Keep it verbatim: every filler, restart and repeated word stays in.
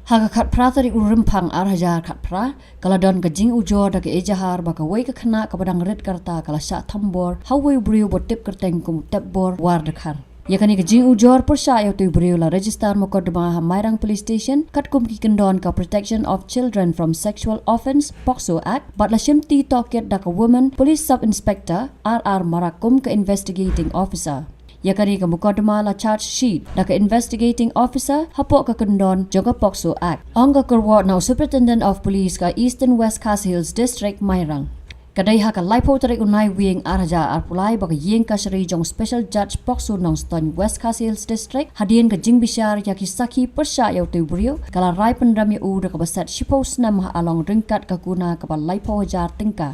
Ha ka khatphra tarik u Rymphang ar hajar khatphra, ka la don ka jingujor da ka ejahar ba kawei ka khynnah kaba dang rit ka rta ka la shah thombor ha uwei u briew ba tip kyrteng kum u Tepbor Wardkhar. Ïa kane ka jingujor pyrshah ïa utei u briew la register mukotduma ha Mairang Police Station katkum ki kyndon ka Protection of Children from Sexual Offence, POCSO Act, bad la shimti tohkit da ka Women Police Sub Inspector R R Marak kum ka investigating officer. Ïa kane ka mukotduma la charge sheet da ka investigating officer hapoh ka kyndon jong ka POCSO Act, ong ka kyrwoh na u Superintendent of Police ka Eastern West Khasi Hills District, Mairang. Ka dei ha ka laiphew tarik u Naiwieng ar hajar arphew lai ba ka ïing kashari jong Special Judge POCSO Nongstoiñ, West Khasi Hills District, hadien ka jingbishar ïa ki sakhi pyrshah ïa utei u briew, ka la rai pynrem ïa u da kaba set shiphew snem ha along ryngkat ka kuna kaba laiphew hajar tyngka.